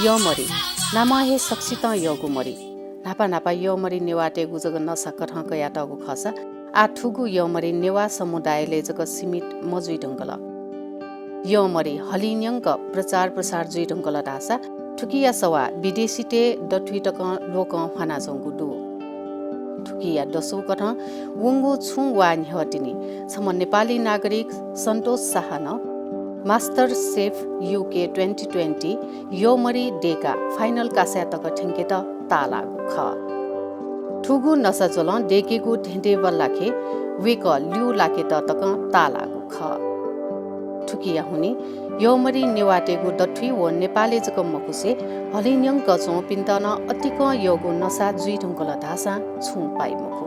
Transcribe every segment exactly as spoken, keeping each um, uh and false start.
यःमरि, नामं हे सकसितं यःगु मरि। न्हापा न्हापा यःमरि नेवाःतय्गु जक नसाकथं कयातःगु खःसा आः थुगु यःमरि नेवाः समुदायलय् जक सीमित मजुइ धुंकल। यःमरि हलिंन्यंक प्रचार प्रसार जुइ धुंकल धाःसा थुकिया सवाः विदेशीतय् दथुइ तकं लोकं ह्वानाच्वंगु दु। थुकिया दसौकथं वंगु छुं वा न्ह्यः तिनि छम्ह नेपाली नागरिक सन्तोष शाहं Master Chef UK twenty twenty यःमरि दय्काः final कासाय् तक थ्यंकेत ताःलाःगु खः। थुगु नसा ज्वलं दय्केगु धेंधेंबल्लाखे वय्कः ल्यू लाकेत तकं ताःलाःगु खः। थुकिया हुनिं यःमरि नेवाःतय्गु दथुइ व नेपालय् जक मखुसे हलिंन्यंक च्वंपिन्त नं अतिकं यःगु नसा जुइ धुंकल धाःसां छुं पाइ मखु।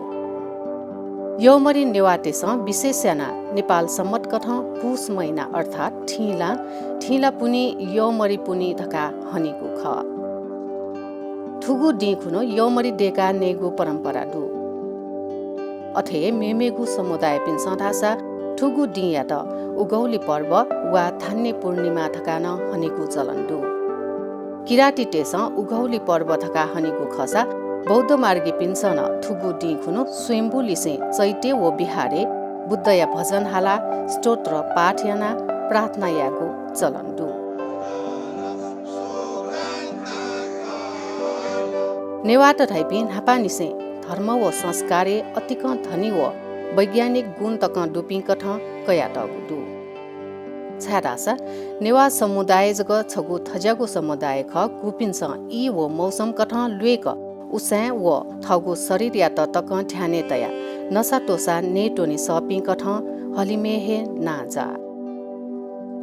यःमरि नेवाःतय्सं विशेष यानाः नेपाल सम्वत्कथं पुस महिना अर्थात् थिंलां थिंलापुन्हि यःमरि पुन्हि धकाः हनीगु खः। थुगु दिं खुन्हु यःमरि दय्काः नयेगु परम्परा दु। अथे हे मेमेगु समुदायपिन्सं धाःसा थुगु दिंयात उघौली पर्व वा धान्य पूर्णिमा धकाः नं हनीगु चलन दु। किरातीतय्सं उघौली पर्व धकाः हनीगु खःसा बौद्धमार्गीपिन्सं नं थुगु दिं खुन्हु स्वयम्भूलिसें चैत्य व बिहारय् बुद्धया भजन हालाः स्तोत्र पाठ यानाः प्रार्थना यायेगु चलन दु। नेवाःत धाइपिं न्हापांनिसें धर्म व संस्कारय् अतिकं धनी व वैज्ञानिक गुण तकं दुपिंकथं कयातःगु दु। छाय्धाःसा नेवाः समुदाय जक छगू थज्याःगु समुदाय खः, गुपिन्सं ई व मौसमकथं ल्वय्क उसाँय् व थःगु शरीरयात तकं ध्यानय् तयाः नसात्वःसा नयेत्वने सःपिंकथं हलिमय् हे नांजाः।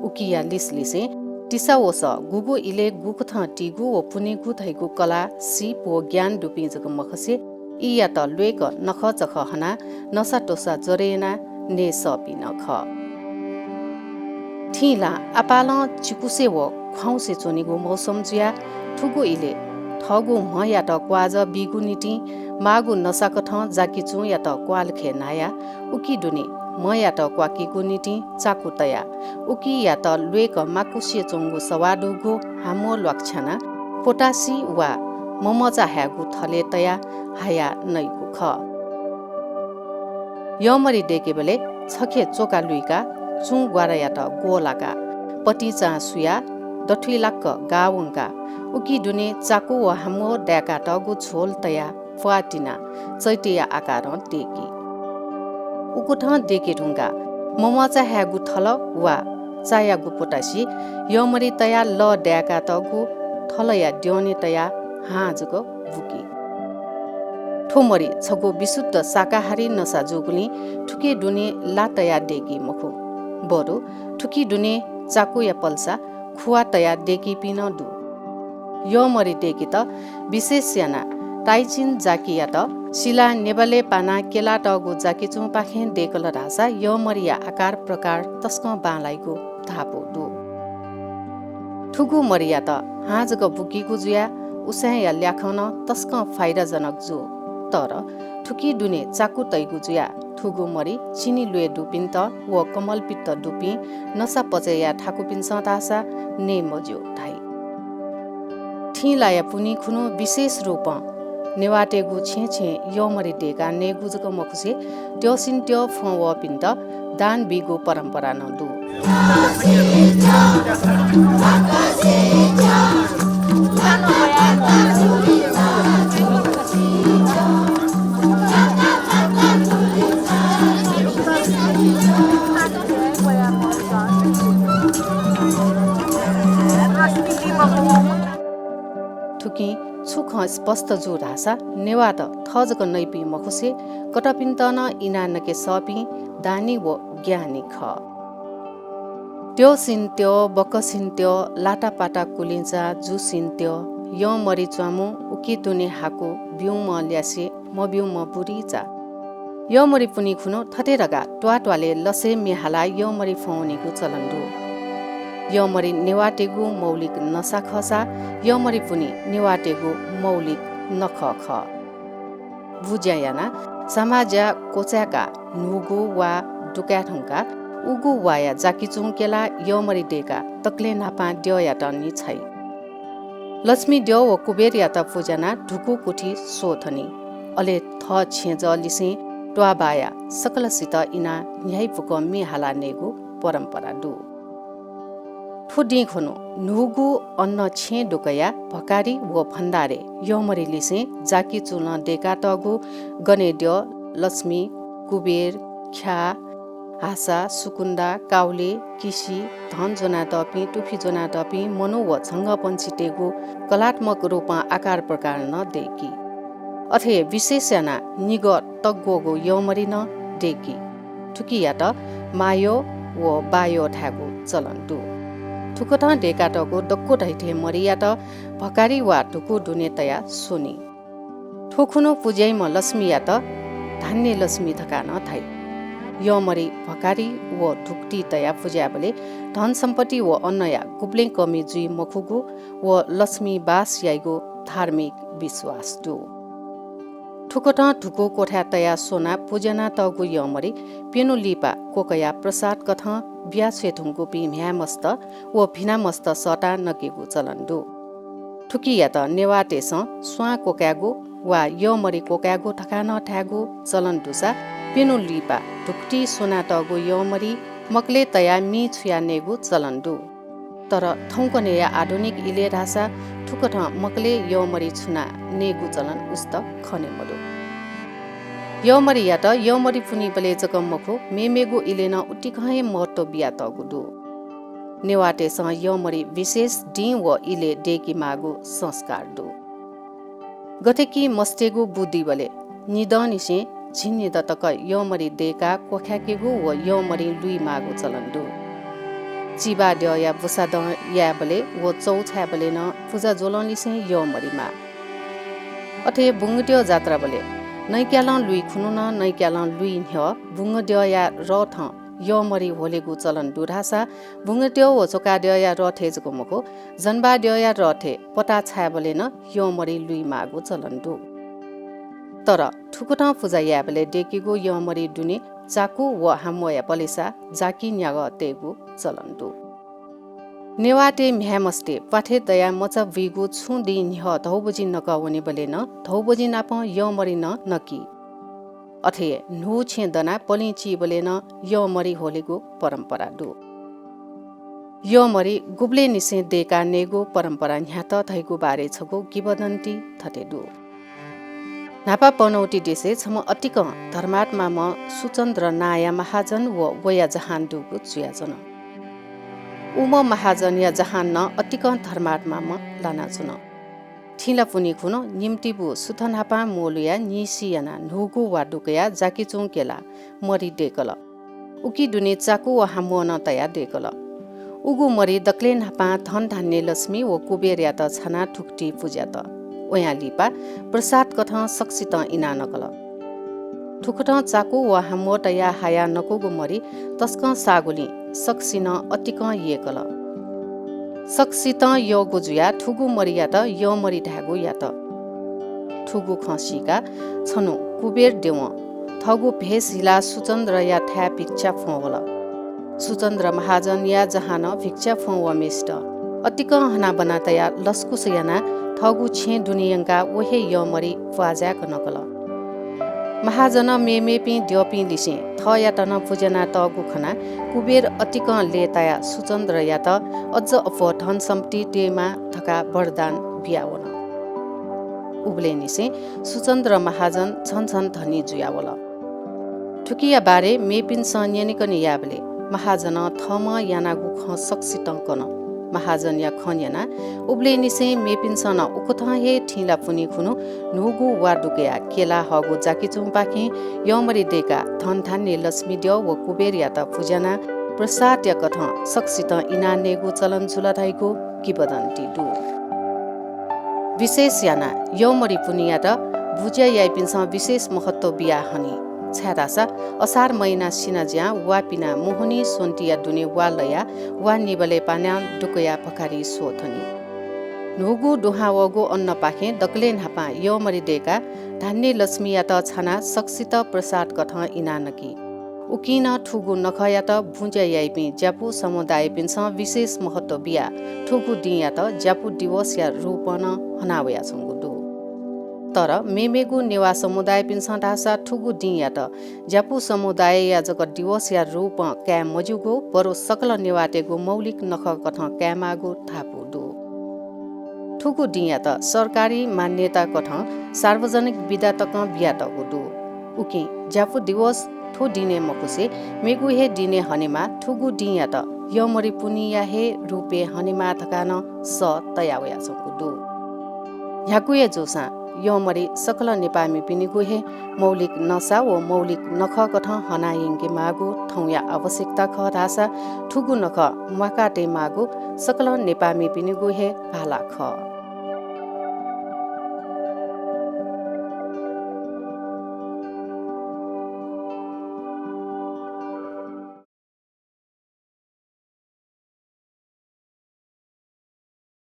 उकिया लिसलिसें तिसा वसः गुगु इलय् गुकथं तीगु व पुनेगु धइगु कला, सीप व ज्ञान दुपिं जक मखसे ईयात ल्वय्क नखःचखः हनाः नसात्वःसा ज्वरय् यानाः नये सःपिं नं खः। थिंलां आपालं चिकुसे व ख्वाउँसे च्वनीगु मौसम जुयाः थुगु इलय् थःगु म्हयात क्वाःजः बीगु निंतिं माःगु नसाकथं जाकिचुंयात क्वालखय् न्हायाः उकी दुने म्हयात क्वाकीगु निंतिं चाकु तयाः उकियात ल्वय्क माकुसिया च्वंगु सवाः दुगु हाम्वः ल्वाकछ्यानाः पोटासी वा ममचा हायेगु थलय् तयाः हायाः नइगु खः। यःमरि दय्केबलय् छखे च्वका लुइकाः चुं ग्वारायात ग्वलाकाः पतिंचां सुयाः दथुइ लाक्क गाः वंकाः उकी दुने चाकु व हाम्वः दाय्कातःगु झोल तयाः प्वाः तिनाः चैत्यया आकारं दय्की। उकथं दय्के धुंकाः ममचा हायेगु थल वा चायागु पोटासी यःमरि तयाः लः दाय्कातःगु थलया द्यःने तयाः हां जक बुकी। थ्व मरि छगू विशुद्ध शाकाहारी नसा जूगुलिं थुके दुने ला तयाः दय्की मखु, बरु थुकी दुने चाकुया पलसा खुवा तयाः दय्कीपिं नं दु। यःमरि दय्केत विशेष यानाः ताइचिन जाकियात सिलाः नेबलय् पानाः क्यलातःगु जाकिचुंपाखें दय्कल धाःसा यःमरिया आकार प्रकार तसकं बांलाइगु धापू दु। थुगु मरियात हां जक बुकीगु जुयाः उसाँय्या ल्याखं नं तसकं फाइदाजनक जू। तर थुकी दुने चाकु तइगु जुयाः थुगु मरि चिनी ल्वय् दुपिन्त व कमलपित्त दुपिं नसा पचय् याये थाकुपिन्सं धाःसा नये मज्यू धाइ। थिंलाया पुन्हि खुन्हु विशेष रूपं नेवाःतय्गु छेँय् छेँय् यःमरि दय्काः नयेगु जक मखुसे, त्यःसिन्त्यः फ्वं वःपिन्त दान बीगु परम्परा नं दु। थुकिं छु खँ स्पष्ट जू धाःसा, नेवाःत थः जक नइपिं मखुसे, कतःपिन्त नं इनाः नके सःपिं दानी व ज्ञानी खः। त्यःसिन्त्यः, बकसिन्त्यः, लातापाता कुलिंचा जूसिन्त्यः, यःमरि च्वामु, उकी दुने हाकु, ब्यूम्ह ल्यासे, मब्यूम्ह बुरिचा। यःमरि पुन्हि खुन्हु थथे धकाः त्वाःत्वालय् लसय् म्ये हालाः यःमरि फ्वंवनीगु चलन दु। यःमरि नेवाःतय्गु मौलिक नसा खःसा यःमरि पुन्हि नेवाःतय्गु मौलिक नखः खः। बुज्या यानाः सामाज्या क्वचाय्काः न्हूगु वा दुकाये धुंकाः उगु वाया जाकिचुं क्यलाः यःमरि दय्काः तकले न्हापां द्यःयात नि छाइ। लक्ष्मी द्यः व कुबेरयात पुज्यानाः धुकू कुथि स्वथनी। अले थः छेँजःलिसें त्वाःबाया सकलसित इनाः न्ह्याइपुक म्ये हालाः नयेगु परम्परा दु। थ्व दिं खुन्हु न्हूगु अन्न छेँ दुकयाः भकारी व भण्डारय् यःमरिलिसें जाकिचुलं दय्कातःगु गनेद्यः, लक्ष्मी, कुबेर, ख्याः, हासा, सुकुन्दा, काउले, किसि, धन ज्वनातःपिं, तुफि ज्वनातःपिं, मनू व झंगःपंक्षीतय्गु कलात्मक रूपं आकार प्रकार नं दय्की। अथे हे विशेष यानाः निगः तग्वःगु यःमरि नं दय्की। थुकियात मायः व बायः धायेगु चलन दु। थुकथं दय्कातःगु दक्व धइथें मरियात भकारी वा धुकू दुने तयाः स्वनी। थ्व खुन्हु पुज्याइम्ह लक्ष्मीयात धान्य लक्ष्मी धकाः नं धाइ। यःमरि भकारी व धुकुति तयाः पुज्यायेबलय् धन सम्पत्ति व अन्नया गुबलें कमी जुइ मखुगु व लक्ष्मी बास याइगु धार्मिक विश्वास दु। थुकथं धुकू क्वथाय् तयाः स्वनाः पुज्यानातःगु यःमरि प्यन्हु लिपा क्वकयाः प्रसाद कथं बिया छ्वये धुंकूपिं म्ह्याय्मस्त व भिनामस्त सःताः नकेगु चलन दु। थुकियात नेवाःतय्सं स्वां क्वकायेगु वा यःमरि क्वकायेगु धकाः नं धायेगु चलन दुसा प्यन्हु लिपा धुकुतिइ स्वनातःगु यःमरि मकलय् तयाः मिइ छुयाः नयेगु चलन दु। तर थौंकन्हय्या आधुनिक इलय् धाःसा थुकथं मकलय् यःमरि छुनाः नयेगु चलन उस्त खने मदु। यःमरियात यःमरि पुन्हिबलय् जक मखु, मेमेगु इलय् नं उतिकं हे महत्व बियातःगु दु। नेवाःतय्सं यःमरि विशेष दिं व इलय् दय्केमाःगु संस्कार दु। गथे कि मस्तय्गु बु दीबलय् निदँनिसें झिंनिदँ तक यःमरि दय्काः क्वखाय्केगु व यःमरि लुइमाःगु चलन दु। चिबाद्यःया बुसादँ यायेबलय् व चौ छायेबलय् नं पुजा ज्वलंनिसें यःमरि माः। अथे हे बुंगद्यः जात्राबलय् नैक्यालं लुइ खुन्हु नं नैक्यालं लुइ न्ह्यः बुंगद्यःया रथं यःमरि ह्वलेगु चलन दु धाःसा बुंगद्यः व च्वकाद्यःया रथय् जक मखु, जन्बाद्यःया रथय् पता छायेबलय् नं यःमरि लुइमाःगु चलन दु। तर थुकथं पुजा यायेबलय् दय्केगु यःमरि दुने चाकु व हाम्वःया पलेसा जाकि न्यागः तयेगु चलन दु। नेवाःतय् म्ह्याय्मस्तय् प्वाथय् दयाः मचा बुइगु छुं दिं न्ह्यः धौबजि नकः वनेबलय् नं धौबजि नापं यःमरि नं नकी। अथे हे न्हू छेँ दनाः पलिं चीबलय् नं यःमरि ह्वलेगु परम्परा दु। यःमरि गुबलेंनिसें दय्काः नयेगु परम्परा न्ह्यात धइगु बारे छगू किंवदन्ती थथे दु। न्हापा पनौती देशय् छम्ह अतिकं धर्मात्माम्ह सुचन्द्र नांया महाजन व वया जहान दुगु जुयाच्वन। उम्ह महाजनया जहानं अतिकं धर्मात्माम्ह लानाच्वन। थिंलापुन्हि खुन्हु निम्तिबू सुथ न्हापां म्वःल्हुयाः नीसि यानाः न्हूगु वा दुकयाः जाकिचुं क्यलाः मरि दय्कल। उकी दुने चाकु व हाम्वः नं तयाः दय्कल। उगु मरि दकलय् न्हापां धन धान्य लक्ष्मी व कुबेरयात छानाः धुकुतिइ पुज्यात। वयां लिपा प्रसाद कथं सकसितं इनाः नकल। थुकथं चाकु व हाम्वः तयाः हायाः नकूगु मरि तसकं साःगुलिं सकसिनं अतिकं यय्कल। सकसितं यःगु जुयाः थुगु मरियात यःमरि धायेगु यात। थुगु खँ सीकाः छन्हु कुबेर देवं थःगु भेष हिलाः सुचन्द्रया थाय् भिक्षा फ्वं वल। सुचन्द्र महाजनया जहानं भिक्षा फ्वं वःम्हय्सित अतिकं हनाबना तयाः लसकुस यानाः थःगु छेँ दुने यंकाः व हे यःमरि प्वाज्याक नकल। महाजनं मेमेपिं द्यःपिं लिसें थःयात नं पुज्यानातःगु खनाः कुबेर अतिकं लय्तायाः सुचन्द्रयात अझ अप्वः धन सम्पत्ति दयेमा धकाः वरदान बियावन। उबलय्निसें सुचन्द्र महाजन झन झन धनी जुयावल। थुकिया बारे मेपिन्सं न्यनेकने यायेबलय् महाजनं थःम्हं यानागु खँ सकसितं कन। महाजनया खँ न्यनाः उबलय्निसें मेपिन्सं नं उकथं हे थिंलापुन्हि खुन्हु न्हूगु वा दुकयाः क्यला हःगु जाकिचुंपाखें यःमरि दय्काः धनधान्य लक्ष्मी द्यः व कुबेरयात पुज्यानाः प्रसादया कथं सकसितं इनाः नयेगु चलन जुल धइगु किंवदन्ती दु। विशेष यानाः यःमरि पुन्हियात बुज्या याइपिन्सं विशेष महत्व बियाः हनी, छाय्धाःसा असार महिना सिनाज्यां वा पिनाः मोहनी स्वन्तिया दुने वा लयाः वा निबलय् पानां दुकयाः भकारी स्वथनी। न्हूगु दुहां वःगु अन्नपाखें दकलय् न्हापां यःमरि दय्काः धान्य लक्ष्मीयात छानाः सकसित प्रसाद कथं इनाः नकी। उकिं नं थुगु नखःयात बुँज्या याइपिं ज्यापु समुदायपिन्सं विशेष महत्व बियाः थुगु दिंयात ज्यापु दिवसया रूपं नं हनावयाच्वंगु दु। तर मेमेगु नेवाः समुदायपिन्सं धाःसा थुगु दिंयात ज्यापु समुदायया जक दिवसया रूपं काये मज्यूगु, बरु सकल नेवाःतय्गु मौलिक नखःकथं कायेमाःगु धापू दु। थुगु दिंयात सरकारी मान्यताकथं सार्वजनिक बिदा तकं बियातःगु दु। उकिं ज्यापु दिवस थ्व दिनय् मखुसे मेगु हे दिनय् हनेमाः, थुगु दिंयात यःमरि पुन्हिया हे रूपय् हनेमाः धकाः नं सः तयावयाच्वंगु दु। न्ह्यागु हे जूसां यःमरि सकल नेपाःमिपिनिगु हे मौलिक नसा व मौलिक नखःकथं हनायंकेमाःगु थौंया आवश्यकता खः धाःसा थुगु नखः म्वाकातयेमाःगु सकल नेपाःमिपिनिगु हे भाला खः।